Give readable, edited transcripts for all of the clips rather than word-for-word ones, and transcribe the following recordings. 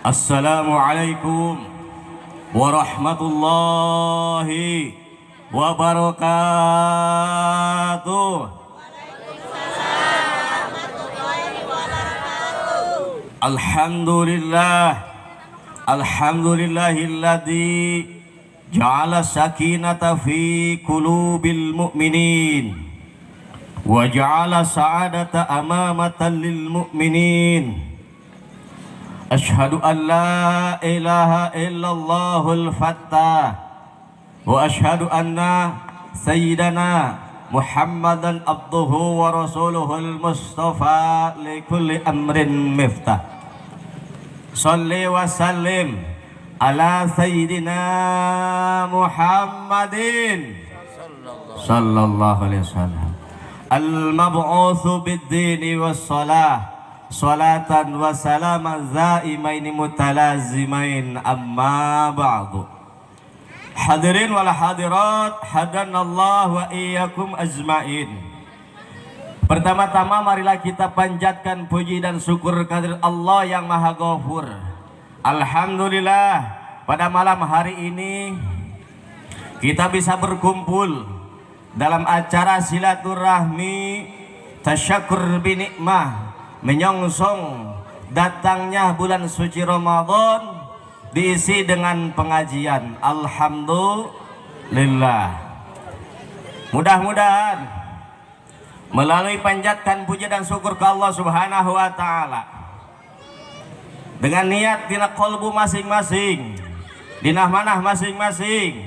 Assalamualaikum warahmatullahi wabarakatuh. Alhamdulillah, alhamdulillahilladzi ja'ala sakinata fi qulubil mu'minin wa ja'ala sa'adata amamatan lil mu'minin. Ashhadu an la ilaha illallahul fattah wa ashhadu anna sayyidana Muhammadan abduhu wa rasuluhul mustafa li kulli amrin miftah. Salli wa sallim ala sayyidina Muhammadin sallallahu alaihi wasallam al-mab'utsu bid-dini was salah, salatan wa salaman zaimaini mutalazimain, amma ba'du. Hadirin wal hadirat, hadanallah wa iyyakum ajmain. Pertama-tama, marilah kita panjatkan puji dan syukur kehadirat Allah yang Maha Ghafur. Alhamdulillah, pada malam hari ini kita bisa berkumpul dalam acara silaturahmi tasyakur binikmah, menyongsong datangnya bulan suci Ramadan diisi dengan pengajian. Alhamdulillah. Mudah-mudahan melalui panjatkan puji dan syukur ke Allah Subhanahu wa taala dengan niat dina kolbu masing-masing, dina manah masing-masing,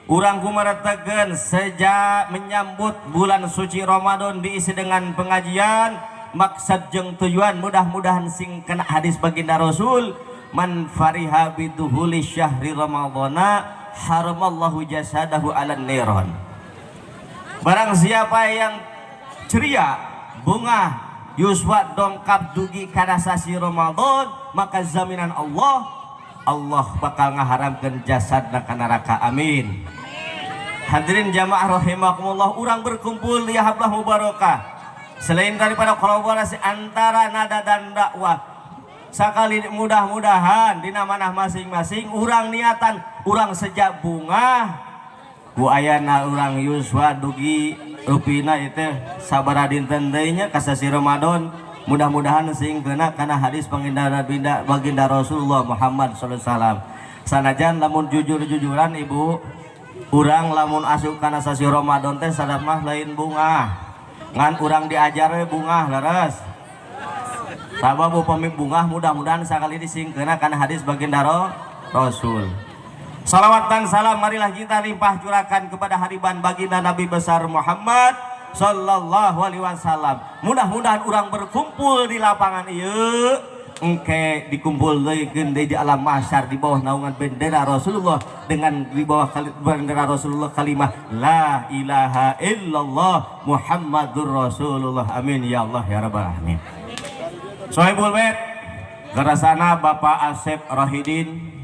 urang kumaretekeun sejak menyambut bulan suci Ramadan diisi dengan pengajian, maksud jeung tujuan mudah-mudahan sing kena hadis baginda Rasul, man fariha biduhuli syahri ramadhana haramallahu jasadahu ala niron. Barang siapa yang ceria, bunga, yuswa dongkap dugi kana sasi Ramadan, maka jaminan Allah, Allah bakal ngaharamkeun jasadna ka neraka. Amin. Hadirin jamaah rahimakumullah, urang berkumpul di hablah mubarakah, selain daripada kolaborasi antara nada dan dakwah, sekali mudah-mudahan di manah masing-masing urang niatan urang sejak bunga ku ayana urang yuswa dugi rupina itu sabaraha dinten deui nya ka sasi Ramadan, mudah-mudahan sing kena kana hadis baginda baginda Rasulullah Muhammad sallallahu alaihi wasallam. Sanajan lamun jujur-jujuran, Ibu, urang lamun asup kana sasi Ramadan teh sadar mah lain bunga, ngan urang diajar we bungah leres. Sabab upami bungah, mudah-mudahan sakali sing kena kana hadis baginda Rasul. Salawat dan salam marilah kita limpah curahkan kepada hariban baginda Nabi besar Muhammad sallallahu alaihi wasallam. Mudah-mudahan urang berkumpul di lapangan ieu engke dikumpul deui di alam mahsyar di bawah naungan bendera Rasulullah, dengan di bawah bendera Rasulullah kalimah la ilaha illallah Muhammadur Rasulullah. Amin ya Allah ya rabbal alamin. Sohibul Bait Gerasana Bapak Asep Rohidin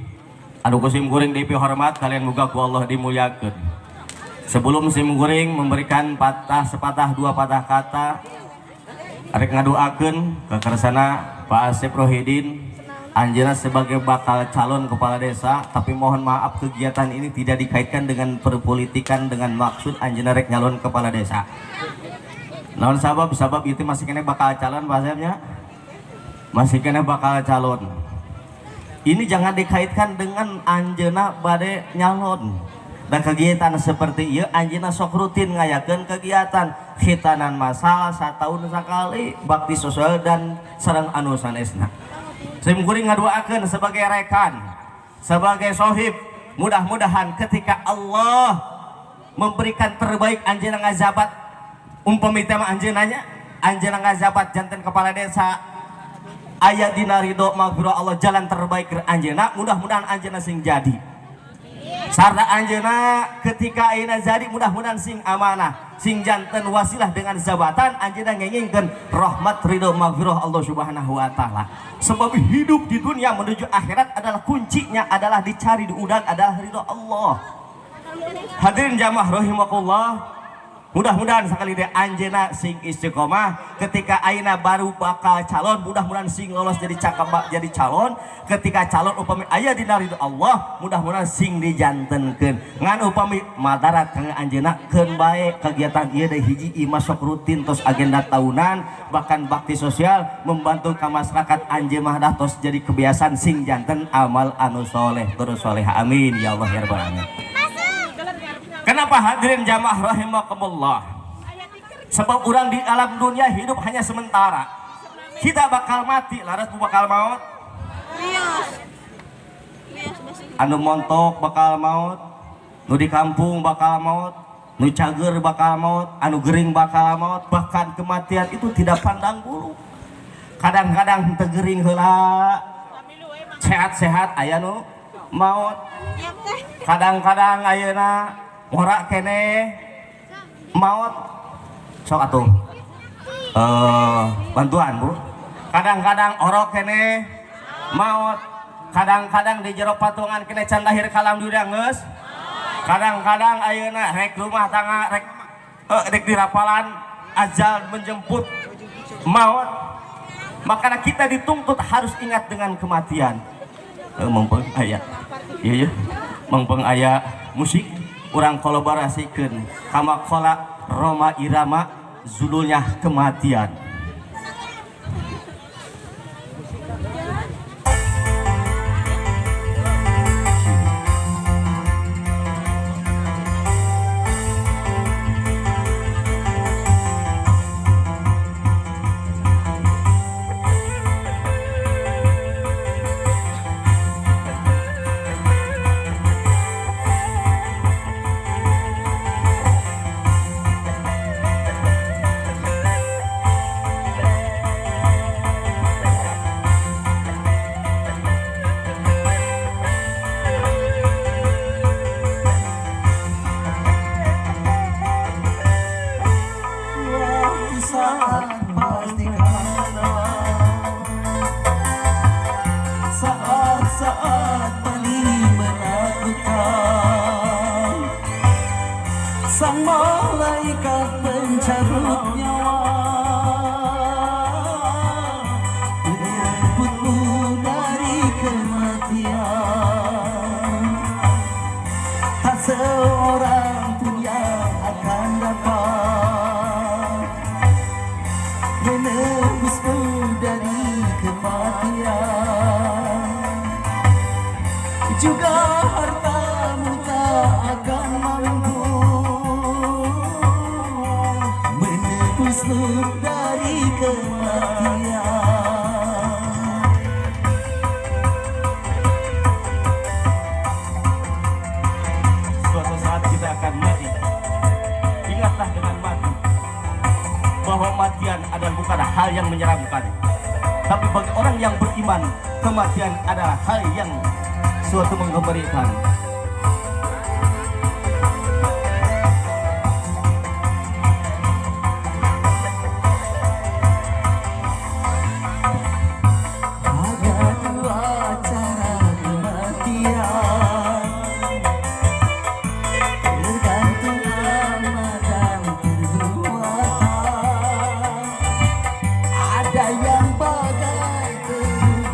anu ku sim kuring dipihormat kalian, muga ku Allah dimuliakeun. Sebelum sim kuring memberikan patah sepatah dua patah kata, arek ngadoakeun ke kersana Pak Asep Rohidin anjeunna sebagai bakal calon kepala desa, tapi mohon maaf, kegiatan ini tidak dikaitkan dengan perpolitikan dengan maksud anjeunna rek nyalon kepala desa. Naon sabab? Sabab itu masih kena bakal calon, Pak Asepnya masih kena bakal calon. Ini jangan dikaitkan dengan anjeunna bade nyalon dan kegiatan seperti ieu. Anjeunna sok rutin ngayakeun kegiatan khitanan masal satahun sekali, bakti sosial, dan sareng anu sanesna. Sim kuring ngaduakeun sebagai rekan, sebagai sohib, mudah-mudahan ketika Allah memberikan terbaik, anjeunna ngajabat, umpami teh mah anjeunna nya, anjeunna ngajabat janten kepala desa, aya dina ridho maghfirah Allah, jalan terbaik keur anjeunna. Mudah-mudahan anjeunna sing jadi, sarta anjeunna ketika ayeuna jadi, mudah-mudahan sing amanah, sing janten wasilah dengan jabatan anjeunna ngengingkeun rahmat, ridho, maghfirah Allah Subhanahu wa taala. Sebab hidup di dunia menuju akhirat adalah kuncinya adalah dicari di udang adalah ridho Allah. Hadirin jamaah rahimakumullah. Mudah-mudahan sekali deh anjeuna sing istiqomah ketika ayeuna baru bakal calon, mudah-mudahan sing lolos jadi cakep jadi calon. Ketika calon upami aya dina ridho Allah, mudah-mudahan sing dijantenkeun. Ngan upami madarat kangge anjeunna, keun bae kegiatan ieu deui hiji imah sok rutin tos agenda tahunan, bahkan bakti sosial membantu ka masyarakat anjeun mah dah tos jadi kebiasaan, sing janten amal anu soleh terus soleh. Amin ya Allah ya rabbal alamin. Kenapa hadirin jamaah rahimakumullah? Sebab orang di alam dunia hidup hanya sementara. Kita bakal mati, laras bakal maut. Anu montok bakal maut, nu di kampung bakal maut, nu cager bakal maut, anu gering bakal maut. Bahkan kematian itu tidak pandang bulu. Kadang-kadang teu gering heula, sehat-sehat aya nu maut. Kadang-kadang ayeuna ngora keneh maut. Sok atuh bantuan, Bu. Kadang-kadang orok keneh maut, kadang-kadang di jero patungan keneh can lahir ka alam dunia geus. Kadang-kadang ayeuna rek rumah tangga rek dirapalan, ajal menjemput maut. Makanya kita dituntut harus ingat dengan kematian. Mangpeng aya, iya ya, mangpeng aya musik urang kolaborasikeun kama kola Rhoma Irama, judulnya Kematian. Saat pasti kalah, saat-saat paling menakutkan, sang malaikat pencabut nyawa menjemputmu dari kematian. Tak seorang pun yang akan dapat menebusmu dari kematian. Juga hartamu tak akan mampu menebusmu dari kematian. Suatu saat kita akan mati. Ingatlah dengan mati bahwa kematian adalah bukan hal yang menyeramkan, tapi bagi orang yang beriman, kematian adalah hal yang suatu menggembirakan. Ada dua cara kematian, tergantung amal dan perbuatan. Ada yang bagai telur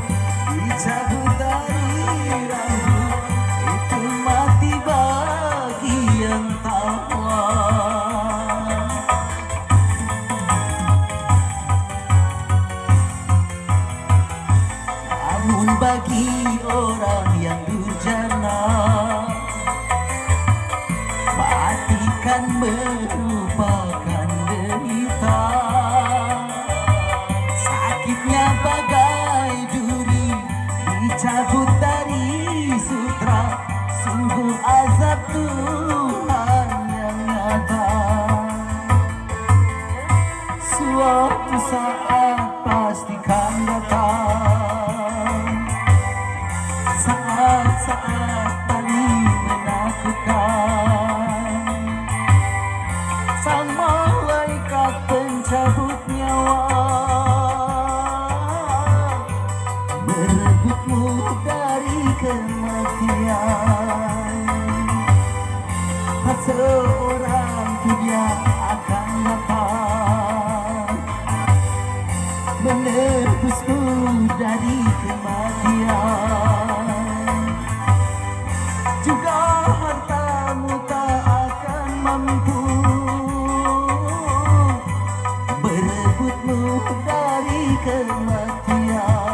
dicabut dari rambut, itu mati bagi yang takwa. Namun bagi orang yang durjana, matikan merupakan derita. Sakitnya bagai duri dicabut dari sutra, sungguh azab Tuhan yang nyata. Suatu saat pastikan datang, saat-saat paling menakutkan, sang malaikat pencabut nyawa merebutmu dari kematian. Tak seorang pun yang dari kematian. Juga hartamu tak akan mampu berebutmu dari kematian.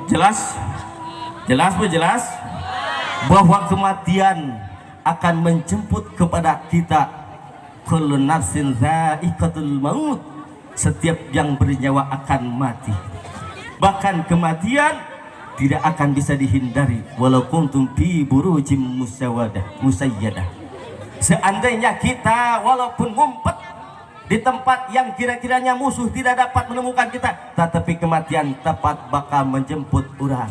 Jelas? Jelas Bu, jelas? Bahwa kematian akan menjemput kepada kita. Kullu nafsin dha'iqatul maut. Setiap yang bernyawa akan mati. Bahkan kematian tidak akan bisa dihindari walau kuntum fi burujim musayyadah. Seandainya kita walaupun ngumpet di tempat yang kira-kiranya musuh tidak dapat menemukan kita, tetapi kematian tepat bakal menjemput orang.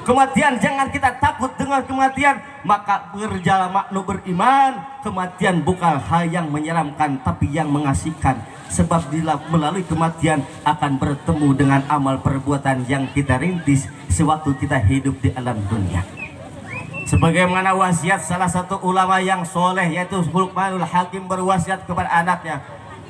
Kematian, jangan kita takut dengan kematian, maka berjalan maknu beriman. Kematian bukan hal yang menyeramkan, tapi yang mengasihkan. Sebab melalui kematian akan bertemu dengan amal perbuatan yang kita rintis sewaktu kita hidup di alam dunia. Sebagaimana wasiat salah satu ulama yang soleh, yaitu Luqmanul Hakim, berwasiat kepada anaknya,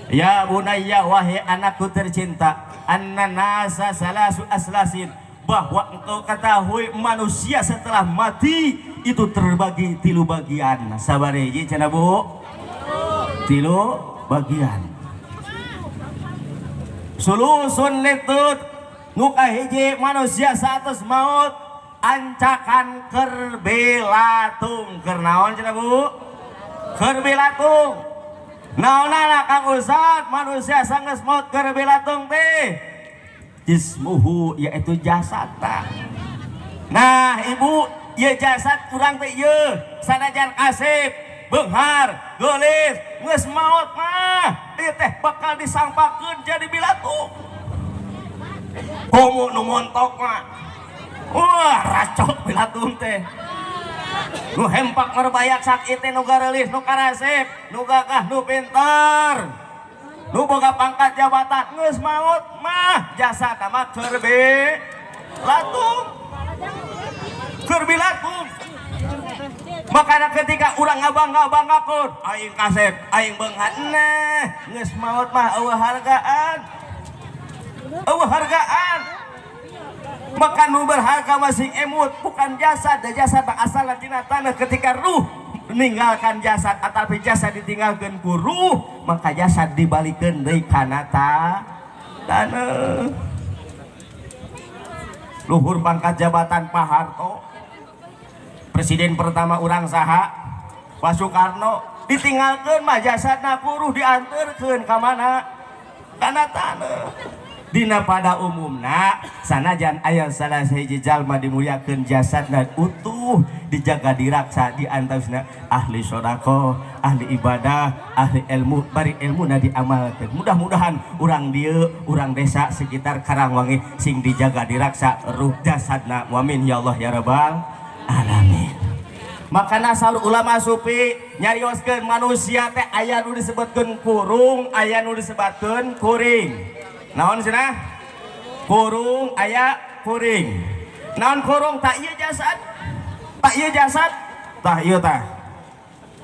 ya bunayya, wahai anakku tercinta, anna nasa salasu aslasin, bahwa engkau ketahui manusia setelah mati itu terbagi tilu bagian. Sabar hiji cenah Bu, tilu bagian. Sulusun litut nu kahiji manusia saatos maut ancakan keur belatung. Keur naon cenah Bu? Keur belatung. Naonana Kang Ustad manusia sanggeus maut keur belatung teh? Jismuhu, yaitu jasad. Nah ibu, ieu jasad kurang teh ieu sanajan kasep, beunghar, geulis, geus maot mah ieu teh bakal disampakeun jadi bilatung. Komo nu montok mah, wah racok bilatung teh. Nu hempak merbayak sakit teh nu gareulis, nu karasep, nu gagah, nu pintar, nu boga pangkat jabatan, geus maot mah jasad mah keur bilatung, keur bilatung. Makanya ketika urang ngabangga-banggakeun aing kasep, aing beunghar, nah geus maot mah eueuh hargaan, eueuh hargaan. Maka nu berharga masih emut bukan jasad, da jasad mah asal tina tanah. Ketika ruh meninggalkan jasad atau jasad ditinggalkan ku ruh, maka jasad dibalikeun deui kana tanah. Luhur pangkat jabatan Pak Harto, presiden pertama urang saha? Pak Soekarno. Ditinggalkeun mah jasadna ku ruh dianterkeun ka mana? Kana tanah. Dina pada umumna sanajan aya salah sahiji jalma dimuliakeun jasadna utuh, dijaga, diraksa, di antawisna ahli sedekah, ahli ibadah, ahli ilmu, bari ilmuna diamalkeun. Mudah-mudahan urang dieu, urang desa sekitar Karangwangi sing dijaga diraksa ruh jasadna. Amin ya Allah ya rabbal alamin. Makana saur ulama sufi nyarioskeun manusia teh aya nu disebutkeun kurung, aya nu disebutkeun kuring. Naon cenah? Kurung aya kuring. Naon kurung? Tak ieu jasad. Tak ieu jasad. Tah ieu tah.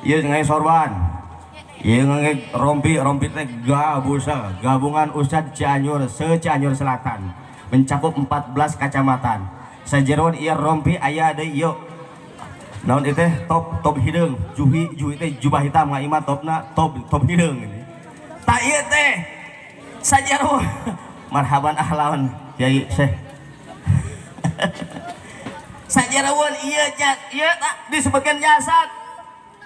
Ieu ngai sorban. Ieu ngai rompi, rompi teh gabusa, gabungan Ustad Cianjur, se-Cianjur Selatan. Mencakup 14 kecamatan. Sajeroan ieu rompi aya deui ieu. Naon ieu teh? Top, top hideung. Juhi, juhi teh jubah hitam, ngaima topna top, top hideung. Tak ieu teh sajeroan marhaban ahlawan Kiai Syekh. Sajeroan ieu ieu tak disebutkan jasad.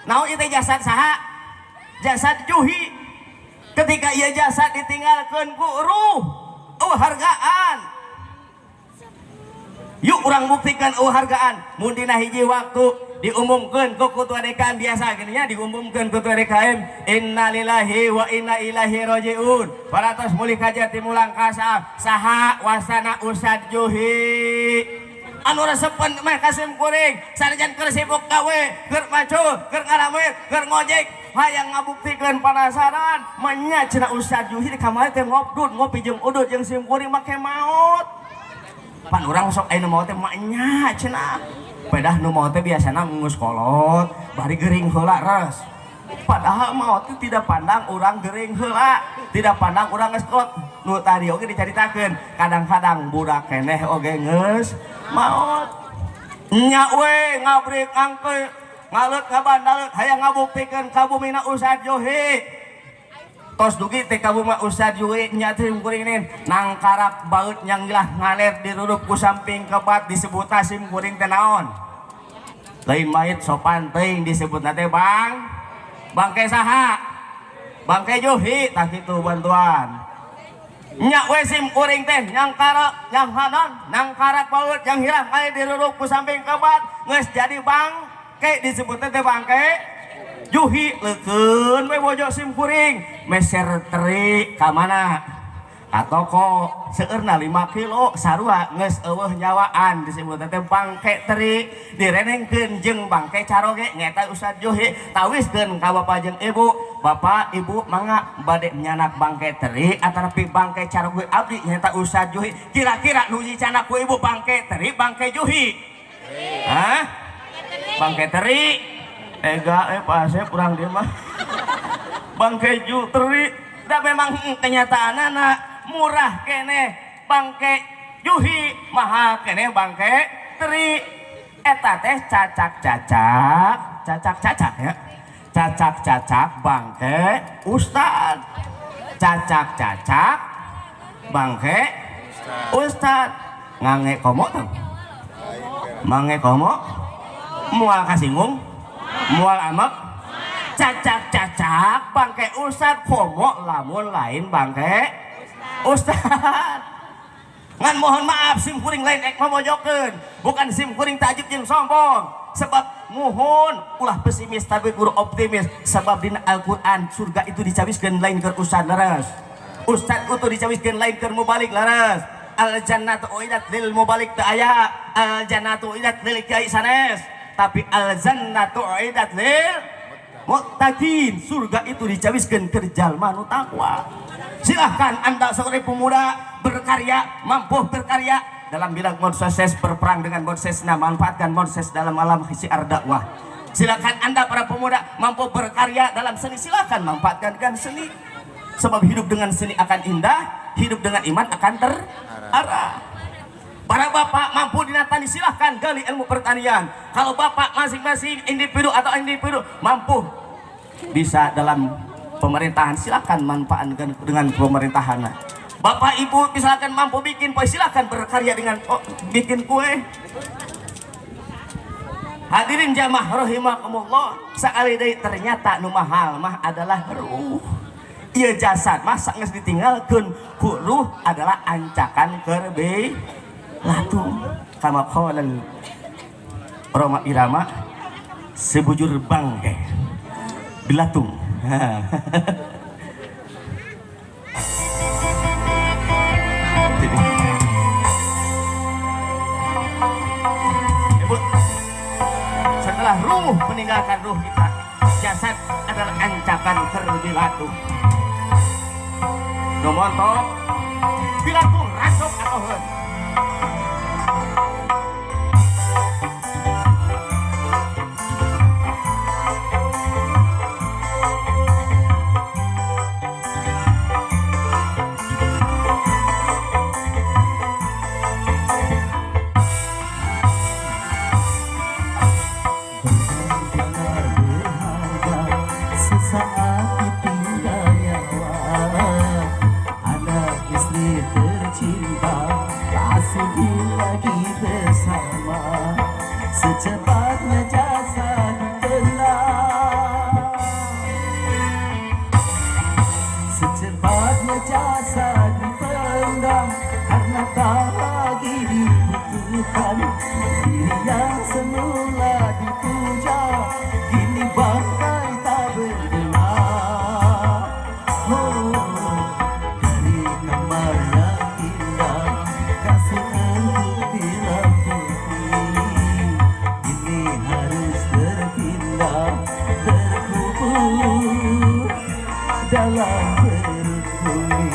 Naon ieu teh jasad saha? Jasad Juhi. Ketika ieu jasad ditinggalkeun ku ruh, oh hargaan. Yuk urang buktikan oh hargaan. Mun dina hiji waktu diumumkeun ku ketua DKM biasa gini nya, diumumkeun ketua DKM, innalillahi wa inna ilaihi rajiun, paratos mulih ka jati mulang ka saha? Wasana Ustad Juhi anu resepen mah ka sim kuring, sanajan keur sibuk gawe, keur macul, keur ngaramit, keur ngojek, hayang ngabuktikeun penasaran manya cenah Ustad Juhi kamari teh ngopdut ngopi jeung udut jeung sim kuring make maot. Pan urang sok aya nu maot teh maknya cenah. Pedah nu maot teh biasana geus kolot, bari gering heula res. Padahal maot teh tidak pandang urang gering heula, tidak pandang urang geus kolot. Nu tadi oge dicaritakeun, kadang-kadang budak keneh oge geus maot. Nya we ngabrik angke ngaleut ngabandalet hayang ngabuktikeun ka bumina Ustad Juhi. Tos dugi teh ka bumi Ustad Juhi nya teh kuring nin nangkarak baut yang gilah ngaler dirurup ku samping kebat disebut sim kuring teh naon. Lain mayit sopan teuing disebutna teh bang. Bangke saha? Bangke Juhi tah kitu bantuan. Nya we sim kuring teh nyangkarak yang hanon nangkarak baut yang hilang ngaler dirurup ku samping kebat geus jadi bangke disebutna teh bangke Juhi. Leukeun we bojo sim kuring meser teri ka mana ka toko seueurna 5 kilo sarua geus eueuh nyawaan disebutna teh bangke teri direnengkeun jeung bangke caroge nyaeta Ustad Juhi. Tawiskeun ka bapak jeung ibu, bapak ibu mangga bade nyanak bangke teri atanapi bangke caroge abdi nyaeta Ustad Juhi. Kira-kira nu dicanak ku ibu bangke teri bangke Juhi? Hah? Bangke teri. Ega Pak Asep urang dia mah bangke ju teri. Da memang kenyataan anak murah kene bangke Juhi, mahal kene bangke teri. Eta teh cacak-cacak, cacak-cacak ya, cacak-cacak bangke ustad, cacak-cacak bangke ustad. Ngange komo tong, mange komo, mual kasinggung, mual amek. Cacak-cacak bangke ustad komo lamun lain bangke ustad. Ngan mohon maaf sim kuring lain ek mamojokeun, bukan sim kuring tajib jeung sombong. Sebab muhun ulah pesimis tapi kudu optimis. Sebab dina Al-Qur'an surga itu dicawiskeun lain keur ustad leres. Ustad utuh dicawiskeun lain keur mubalik leres. Al jannatu uidat lil mubalik teu aya, al jannatu uidat lil kiai sanes, tapi al jannatu uidat lil muttaqin. Surga itu dicawiskeun keur jalma nu takwa. Silahkan Anda seorang pemuda berkarya, mampu berkarya dalam bidang Modsos, berperang dengan Modsos, nah manfaatkan Modsos dalam alam syiar dakwah. Silakan Anda para pemuda mampu berkarya dalam seni, silakan manfaatkan dengan seni. Sebab hidup dengan seni akan indah, hidup dengan iman akan terarah. Para bapak mampu dinatani, silahkan gali ilmu pertanian. Kalau bapak masing-masing individu atau individu mampu bisa dalam pemerintahan, silahkan manfaatkan dengan pemerintahan. Bapak ibu misalkan mampu bikin kue, silahkan berkarya dengan bikin kue. Hadirin jamaah rahimakumullah, sekali deui ternyata nu mahal mah adalah ruh. Ieu jasad mah geus ditinggalkeun ku ruh adalah ancakan keur belatung. Kama qala Rhoma Irama sebujur bangke belatung. Ibu, setelah ruh meninggalkan ruh kita, jasad adalah ancakan keur belatung. Nu montok belatung rasuk atau heun. Sesaat ditinggal nyawa, anak istri tercinta tak sudi lagi bersama. Secepatnya jasad ditelan, secepatnya jasad dipendam, karena tak lagi dibutuhkan. Diri yang semula dipuja kini bangkai tak berguna. Oh, dari kamar yang indah kasur untuk tilam putih, ini harus terpindah, terkubur dalam perut bumi.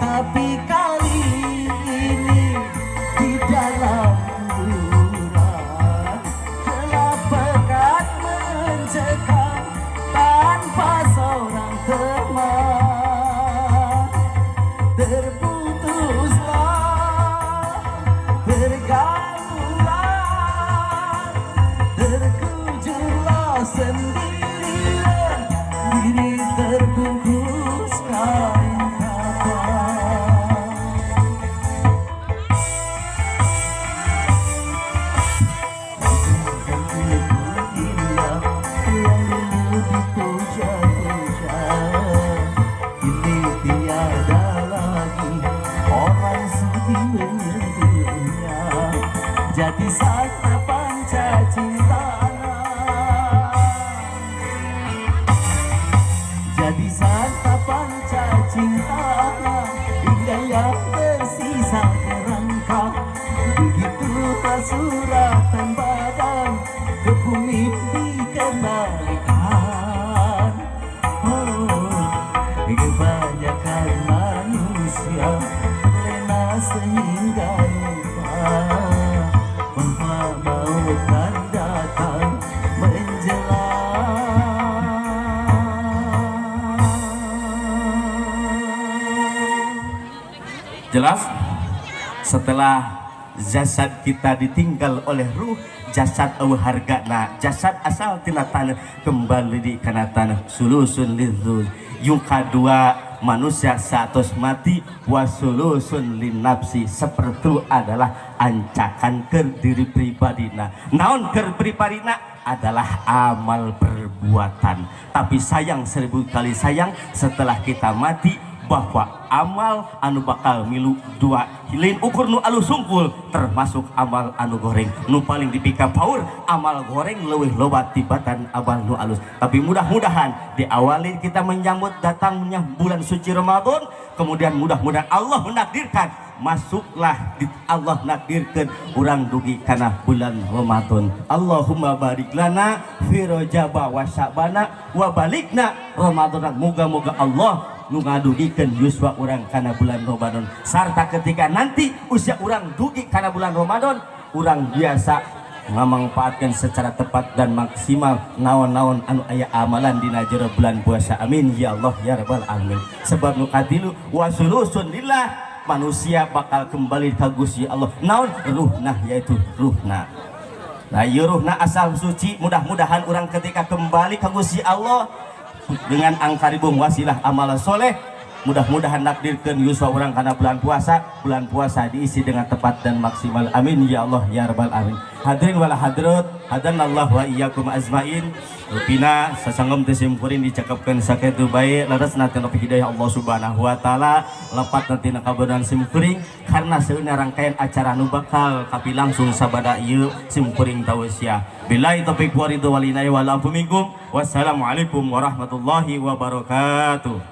Tapi kali ini di dalam kuburan, gelap pekat mencekam tanpa seorang teman. Terputuslah pergaulan, terkujurlah sendirian, diri terbungkus kain kafan. Indah yang dulu dipuja-puja, kini tiada lagi orang sudi menyentuhnya. Jadi santapan cacing tanah, jadi santapan cacing tanah, hingga yang tersisa kerangka. Begitu suratan badan ke bumi dikembalikan. Oh, kebanyakan manusia lena sehingga lupa bahwa maut kan datang menjelang. Jelas? Setelah jasad kita ditinggal oleh ruh, jasad euweuh hargana, jasad asal tina tanah kembali di kana tanah. Sulusun lidzul. Yung kadua, manusia saatos mati, wasulusun linafsi, seperti adalah ancakan ke diri pribadina. Naon keur pribadina? Adalah amal perbuatan. Tapi sayang, seribu kali sayang, setelah kita mati bahwa amal anu bakal milu dua, lain ukur nu alus sungkul, termasuk amal anu goreng. Nu paling dipika paur amal goreng leuwih loba tibatan amal nu alus. Tapi mudah-mudahan diawali kita menyambut datangnya bulan suci Ramadan, kemudian mudah-mudahan Allah menakdirkan masuklah di Allah nakdirkan urang dugi kana bulan Ramadan. Allahumma barik lana fi Rajaba wa Sya'bana wa baligna Ramadan. Moga-moga Allah nu ngadugikeun yuswa urang kana bulan Ramadan, sarta ketika nanti usia urang dugi kana bulan Ramadan, urang biasa ngamangpaatkeun secara tepat dan maksimal naon-naon anu aya amalan dina jero bulan puasa. Amin ya Allah ya rabbal alamin. Sebab nu katilu, wasulusun lillah, manusia bakal kembali ka Gusti Allah. Naon ruhna? Yaitu ruhna. Nah, ieu ruhna asal suci, mudah-mudahan urang ketika kembali ka Gusti Allah dengan angkaribung wasilah amal soleh, mudah-mudahan nakdirkeun yuswa urang kana bulan puasa, bulan puasa diisi dengan tepat dan maksimal. Amin ya Allah ya rabbal alamin. Hadirin wal hadirat, hadanallah wa iyyakum azmain. Rupina sasanggem teh simkuring dicakapkeun sakitu bae, leres tina hidayah Allah Subhanahu wa taala, lepat tina kabodohan simkuring, karena seuna rangkaian acara nu bakal kapi langsung sabada ieu simkuring tausiah. Billahi taufiq waridho wal inayah wal afu minkum. Wassalamualaikum warahmatullahi wabarakatuh.